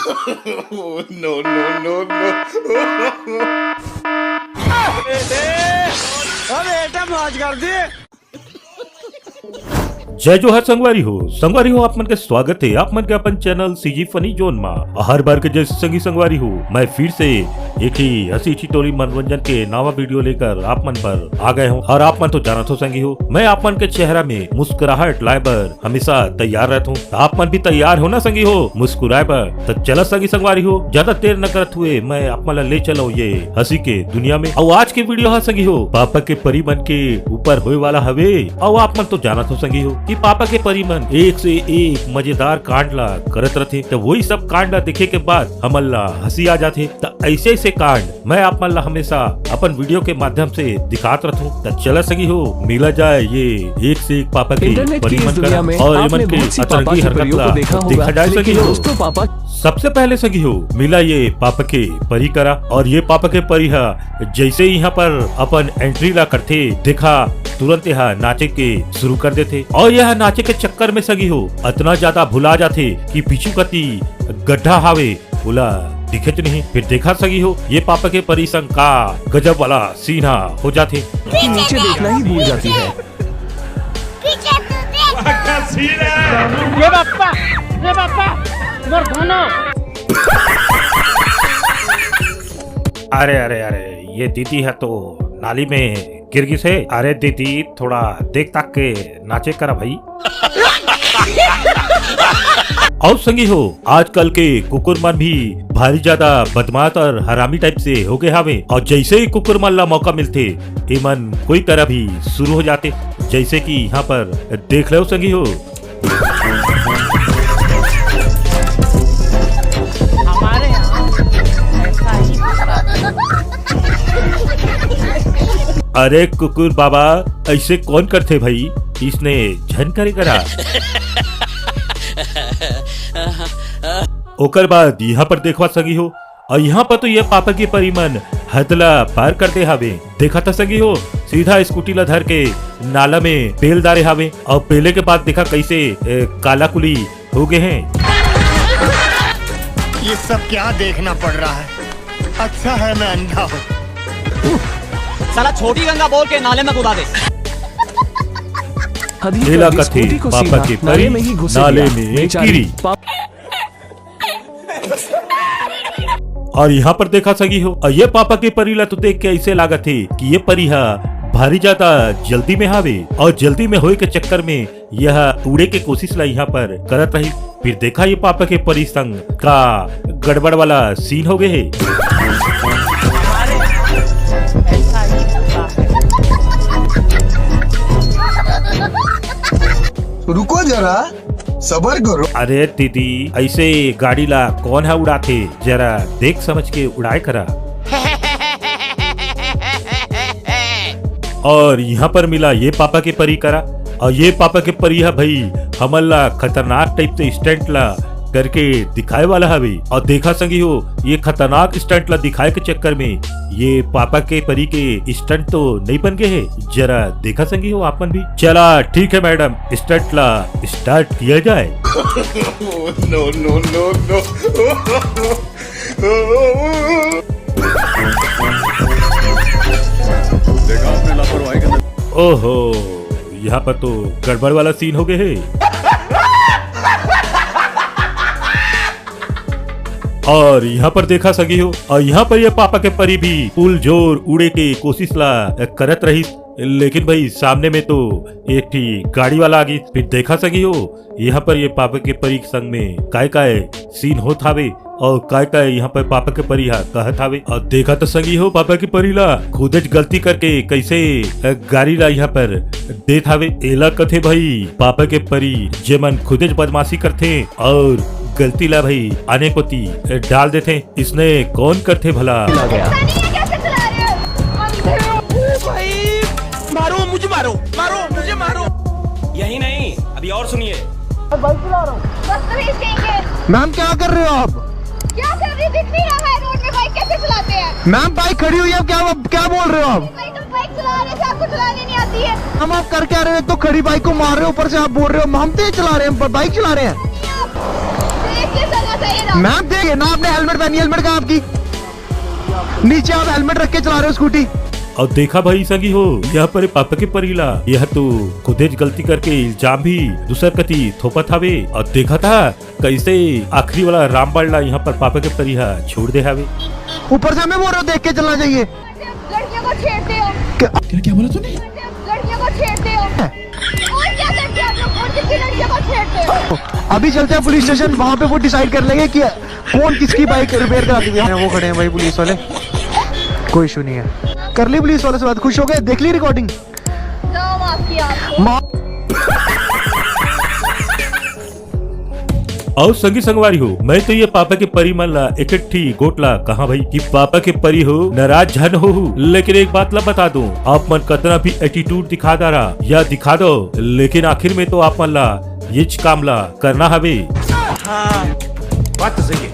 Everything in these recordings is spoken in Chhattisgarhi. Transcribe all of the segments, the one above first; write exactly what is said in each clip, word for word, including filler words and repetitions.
Oh, no, no, no, no। अबे बेटा, मौज कर दी। जय जोहार संगवारी हो। संगवारी हो, आप मन के स्वागत हे आप मन के अपन चैनल सीजी फनी जोन मा। हर बार के जैसे संगी संगवारी हो, मैं फिर से एक ही हंसी ठिठोली मनोरंजन के नवा वीडियो लेकर आप मन पर आ गए हूँ। और आप मन तो जानत हो संगी हो, मैं आप मन के चेहरा में मुस्कुराहट लाए बर हमेशा तैयार रहत हूँ। त आप मन भी तैयार हो ना संगी हो मुस्कुराए बर? त चला संगी संगवारी हो, ज्यादा देर न करत हुए मैं आप मन ला ले चलो ये हंसी के दुनिया में। अउ आज के वीडियो ह संगी हो पापा के परी मन के ऊपर होए वाला हवे। अउ आप मन तो जानत हो संगी हो कि पापा के परी मन एक से एक मजेदार कांड ला करत रथे। त वही सब कांड ला देखे के बाद हमन ला हंसी आ जाथे। त ऐसे ऐसे कांड मैं आप मन ला हमेशा अपन वीडियो के माध्यम से दिखात रथूं। त चला संगी हो, मिला जाए ये एक से एक पापा के इंटरनेट की परी इस मन दुनिया करा में और आपने एमन के बहुत सी पापा अतरंगी की हरकत परियों ला को देखा होगा, देखा जाए लेकिन संगी हो। दोस्तों पापा सबसे पहले संगी हो, मिला ये पापा के परी करा और ये पापा के परी हा जैसे ही यहाँ पर अपन एंट्री ला करथे, देखा तुरंत यहाँ नाचे के शुरू कर देथे और यह नाचे के चक्कर में संगी हो अतना ज्यादा भुला जाथे कि पीछू कती गड्ढा हावे ओला दिखेच नहीं। फिर देखा संगी हो ये पापा के परी संग का गजब वाला सीन हा हो जाथे। कि नीचे देखना ही भूल जाती है। पीछे तू देख। ये बाप्पा, ये बाप्पा, मोर धनो। अरे अरे अरे, ये दीदी ह तो नाली में गिर गिस हे। अरे दीदी, थोड़ा देख ताक के नाचे करा भाई। अउ संगी हो, आजकल के कुकुर मन भी भारी ज्यादा बदमाश और हरामी टाइप से हो गए हावे। और जैसे ही कुकुर मन ला मौका मिलथे, एमन कोई तरह भी शुरू हो जाथे। जैसे कि यहाँ पर देख लो संगी हो। हमारे यहाँ ऐसा ही होता है। अरे कुकुर बाबा, ऐसे कौन करथे भाई? इसने झन करे करा। ओकर बाद यहाँ पर देखवा संगी हो, और यहाँ पर तो ये पापा के परी मन हद ला पार कर दे हावे। देखा था संगी हो, सीधा स्कूटी ला धर के नाला में पेल डारे हावे, और पेले के बाद देखा कैसे, ए, काला कुली हो गए हैं। ये सब क्या देखना पड़ रहा है? अच्छा है मैं अंधा हूँ। साला छोटी गंगा बोल के नाले में कूदा दे। हद ही कर दी, पापा के परी नाले में ही घुसे नाले में गिरी। और यहाँ पर देखा संगी हो, और ये पापा के परी ला तो देख के ऐसे लागत हे कि ये परी हा भारी ज्यादा जल्दी में हावे, और जल्दी में होए के चक्कर में यह उड़े के कोशिश ला यहाँ पर करत रही। फिर देखा ये पापा के परी संग का गड़बड़ वाला सीन हो गए हे। रुको जरा, सबर करो। अरे दीदी, ऐसे गाड़ी ला कौन है उड़ाथे? जरा देख समझ के उड़ाए करा। और यहाँ पर मिला ये पापा के परी करा, और ये पापा के परी है भाई, हमन ला खतरनाक टाइप से स्टंट ला करके दिखाए वाला हवे। और देखा संगी हो, ये खतरनाक स्टंट ला दिखाए के चक्कर में ये पापा के परी के स्टंट तो नहीं बन गए है। जरा देखा संगी हो आप मन भी। चला ठीक है मैडम, स्टंट ला स्टार्ट किया जाए। No, no, no, no। देखा आपने लापरवाही का नतीजा। ओहो, यहाँ पर तो गड़बड़ वाला सीन हो गए है। और यहाँ पर देखा संगी हो, और यहाँ पर ये पापा के परी भी फुल जोर उड़े के कोशिश ला करत रही, लेकिन भाई सामने में तो एक ठी गाड़ी वाला आ गई। फिर देखा संगी हो, यहाँ पर ये पापा के परी के संग में काय काय सीन होत हावे और काय काय यहाँ पर पापा के परी हा कहत हावे। और देखा तो संगी हो, पापा के परी ला खुदेच गलती करके कैसे, अ, गाड़ी ला यहाँ पर देत हावे। एला कथे भाई पापा के परी, जेमन खुदेच बदमाशी करथे और गलती ला भाई आने कोती, अ, डाल देथे। इसने कौन करथे भला? आ गया। कैसे चला रहे हो? अंधे हो। ओ भाई, मारो, मुझे मारो, मारो, मुझे मारो। यही नहीं, अभी और सुनिए। बाइक चला रहा हूँ। बदतमीज कहीं के। मैम, क्या कर रहे हो आप? क्या कर रही, दिख नहीं रहा है रोड में बाइक कैसे चलाते हैं? मैम, बाइक खड़ी हुई है, क्या, क्या बोल रहे हो आप? भाई, तुम बाइक चला रहे थे, आपको चलानी नहीं आती है। मैम, आप कर क्या रहे हो? एक तो खड़ी बाइक को मार रहे हो, ऊपर से आप बोल रहे हो हम तेज चला रहे हैं, हम बाइक चला रहे हैं। नहीं, आप तेज से चलना चाहिए। मैम, देखिए ना, आपने हेलमेट पहनी, हेलमेट कहाँ आपकी? नीचे आप हेलमेट रख के चला रहे हो स्कूटी। अउ देखा भाई संगी हो, यहाँ पर पापा के परी ला, यह तो खुदे ज गलती करके इल्जाम भी दूसर कती थोपत हवे। अउ देखा था कैसे आखिरी वाला रामबाण ला यहाँ पर पापा के परी हा छोड़ दे हवे। ऊपर से हमें बोल रहे हो देख के चलना चाहिए। लड़कियों को छेड़ते हो। क्या? क्या, क्या बोला तूने? लड़कियों को छेड़ते हो। और क्या करते हो आप लोग? और कितनी लड़कियों को छेड़ते हो? अभी चलते हैं पुलिस स्टेशन, वहाँ पे वो डिसाइड कर लेंगे कि कौन किसकी बाइक रिपेयर करा दी। वो खड़े हैं भाई पुलिस वाले, कोई इशू नहीं है। कर ली पुलिस वाले से बात, खुश हो गए, देख ली रिकॉर्डिंग। जाओ, माफ किया आपको। अउ संगी संगवारी हो, मैं तो ये पापा के परी मन ला एक ठी गोठ ला कहा भाई कि पापा के परी हो, नाराज झन हो, लेकिन एक बात ला बता दो, आप मन कतना भी एटीट्यूड दिखा डारा या दिखा दो, लेकिन आखिर में तो आप मन ला ये काम ला करना हवे। हाँ, बात तो सही है।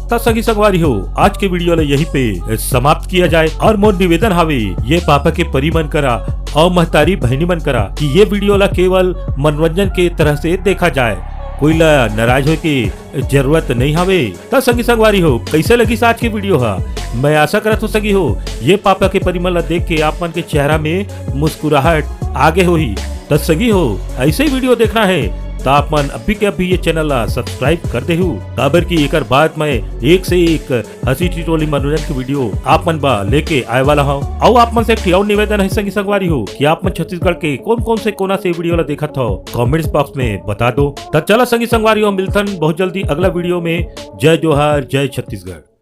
त संगी संगवारी हो, आज के वीडियो ला यहीं पे समाप्त किया जाए। अउ मोर निवेदन हवे ये पापा के परी मन करा अउ महतारी बहिनी मन करा कि ये वीडियो ला केवल मनोरंजन के तरह से देखा जाए, कोई ला नाराज होए के जरूरत नहीं हवे। त संगी संगवारी हो, कैसे लगिस आज के वीडियो हा? मैं आशा करत हो संगी हो, ये पापा के परी मन ला देख के आप मन के चेहरा में मुस्कुराहट आगे होही। त संगी हो, ऐसे ही वीडियो देखना है त आप मन अभी के अभी ये चैनल ला सब्सक्राइब कर देहू, काबर कि एकर बाद मैं एक से एक हंसी ठिठोली मनोरंजन के वीडियो आप मन बर लेके आए वाला हूँ। अउ आप मन से एक ठिन अउ निवेदन है संगी संगवारी हो कि आप मन छत्तीसगढ़ के कौन कौन से कोना से वीडियो ला देखत हो, कमेंट्स बॉक्स में बता दो। त चला संगी संगवारी हो, मिलथन बहुत जल्दी अगला वीडियो में। जय जोहार, जय छत्तीसगढ़।